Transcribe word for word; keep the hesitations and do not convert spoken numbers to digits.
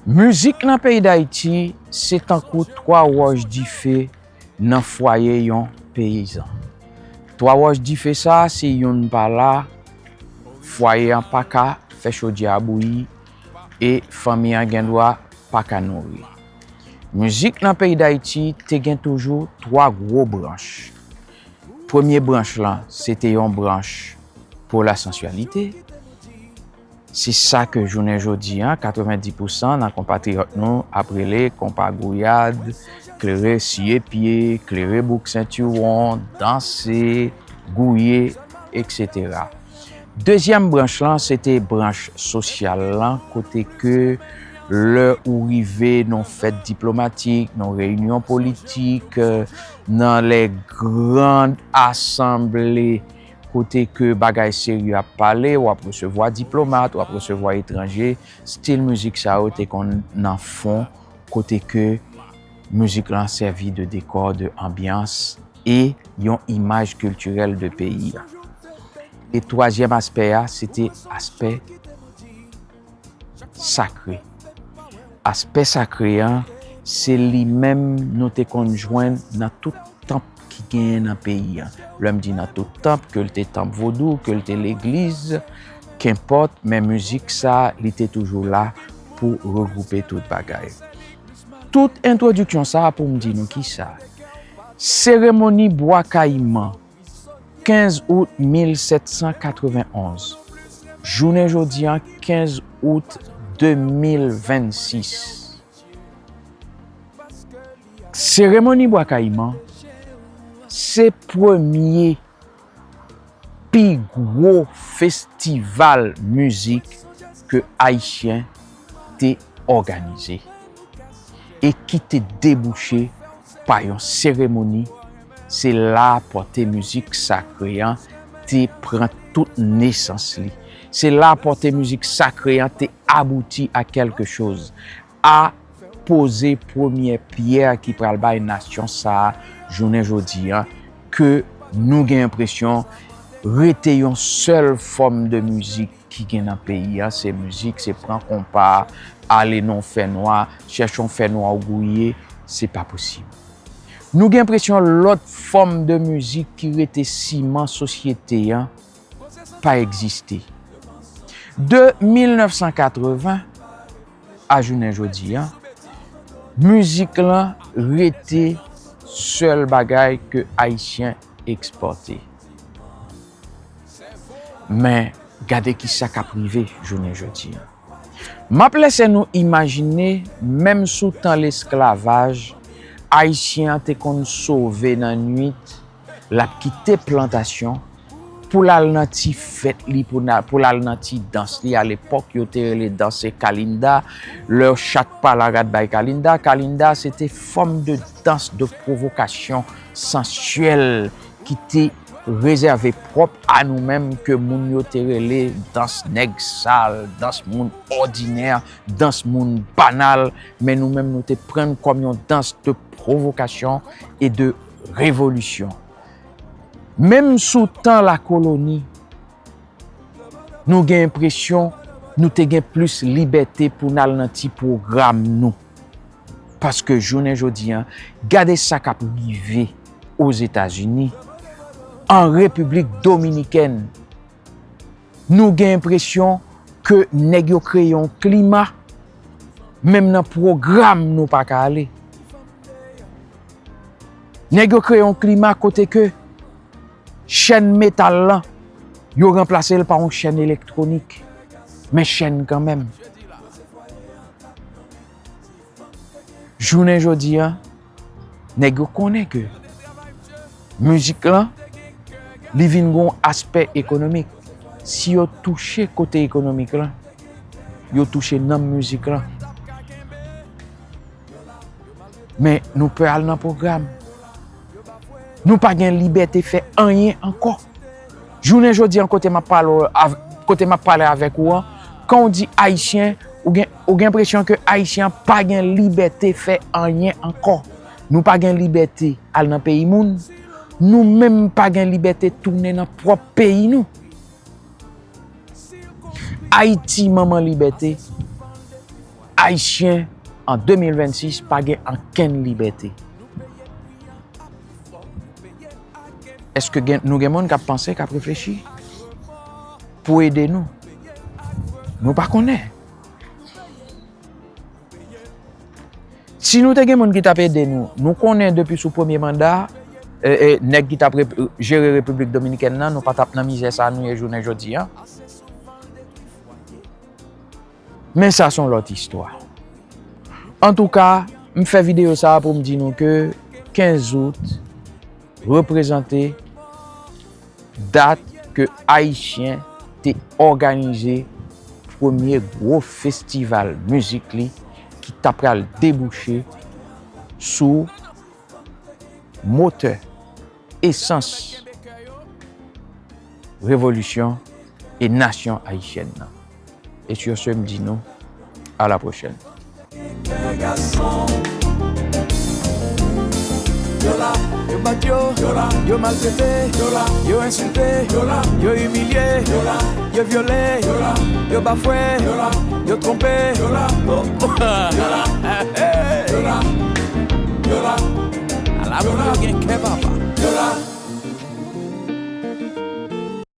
Mizik nan peyi Dayiti se tankou twa wòch dife nan fwaye yon peyizan. Twa wòch dife sa a, si youn pa la, fwaye an pa ka fè chodyè a bouyi e fanmi an gen dwa pa ka nouri. Mizik nan peyi Dayiti te gen toujou twa gwo branch. Premye branch lan, se te yon branch pou lasansyalite. Se sa ke jounen jodi a, katrevenndis pousan nan konpatriyòt nou ap rele konpa gouyad, klere siye pye, klere bouk sentiwon, danse, gouye, etsetera. Dezyèm branch lan, se te branch sosyal lan, kote ke lè ou rive nan fèt diplomatik, nan reyinyon politik, nan les grandes assemblées, kote ke bagay serye ap pale, w ap resevwa diplomat, w ap resevwa etranje, stil mizik sa yo te konn nan fon, kote ke mizik lan sèvi de dekò, de anbyans e yon imaj kiltirèl de peyi a. E twazyèm aspè a, se te aspè sakre. Aspè sakre an, se li menm nou te konn jwenn nan tout tanp ki genyen nan peyi a. Lè m di nan tout tanp, ke l te tanp vodou, ke l te legliz, kenpòt, men mizik sa, li te toujou la pou regwoupe tout bagay. Tout entwodiksyon sa a pou m di nou kisa. Seremoni Bwa Kayiman, kenz out mil sèt san katrevenn onz, jounen jodi a, kenz out de mil vennsis. Seremoni Bwa Kayiman se premye pi gwo festival mizik ke Ayisyen te òganize e ki te debouche pa yon seremoni. Se la pòte mizik sakre an te pran tout nesans li. Se la pòte mizik sakre an te abouti a kèlke choz, a poze premyè pyè ki pral bay nasyon sa a jounen jodi a, ke nou gen enpresyon rete yon sèl fòm de mizik ki gen nan peyi a, se mizik, se pran konpa, ale nan yon fènwa, chèche yon fènwa w gouye, se pa posib. Nou gen enpresyon lòt fòm de mizik ki rete siman sosyete a pa egziste. De mil nèf san katreven a jounen jodi a, mizik lan rete sèl bagay ke Ayisyen ekspòte. Men, gade kisa k ap rive jounen jodi a. M ap lese nou imajine, menm sou tan lesklavaj, Ayisyen an te konn sove nan nuit, l ap kite plantasyon pou l al nan ti fèt li, pou na-, pou l al nan ti dans li. Alepòk, yo te rele dans se kalinda. Lè chat pa la, rat bay kalinda. Kalinda, se te fòm de dans de pwovokasyon sansyèl ki te rezève pwòp a nou menm, ke moun yo te rele dans nèg sal, dans moun òdinè, dans moun banal, men nou menm nou te pran l kòm yon dans de pwovokasyon e de revolisyon. Menm sou tan lakoloni, nou gen enpresyon nou te gen plis libète pou n al nan ti pwogram nou. Paske jounen jodi a, gade sa k ap rive Ozetazini, an Repiblik Dominikèn. Nou gen enpresyon ke nèg yo kreye yon klima, menm nan pwogram nou pa ka ale. Nèg yo kreye yon klima kote ke chèn metal lan, yo ranplase l pa yon chèn elektwonik, men chèn kanmenm. Jounen jodi a, nèg yo konnen ke mizik lan, li vin gon aspè ekonomik. Si yo touche kote ekonomik lan, yo touche nanm mizik lan. Men nou pè al nan pwogram. Nou pa gen libète fè anyen ankò. Jounen jodi an, kote m ap pale w av-, kote m ap pale avèk ou an, kan w di Ayisyen, ou gen, ou gen enpresyon ke Ayisyen an pa gen libète fè anyen ankò. Nou pa gen libète al nan peyi moun. Nou menm pa gen libète tounen nan pwòp peyi nou. Ayiti, manman libète, Ayisyen an de mil vennsis pa gen ankenn libète. Èske gen, nou gen moun k ap panse, k ap reflechi pou ede nou? Nou pa konnen. Si nou te gen moun ki t ap ede nou, nou konnen depi sou premye manda, e, e, nèg ki t ap rep-, jere Repiblik Dominikèn nan, nou pa t ap nan mizè sa nou ye jounen jodi a. Men sa se yon lòt istwa. Antouka, m fè videyo sa a pou m di nou ke kenz out reprezante dat ke Ayisyen te òganize premye gwo festival mizik li ki ta pral debouche sou motè, esans revolisyon e nasyon ayisyèn nan. E sur ce, m di nou, à la prochaine. Yo la, yo bat yo, yo maltrete, yo ensilte, yo imilye, yo vyole, yo bafwe, yo twonpe. Oh, oh. Hey. Ala moun yo gen kè, papa.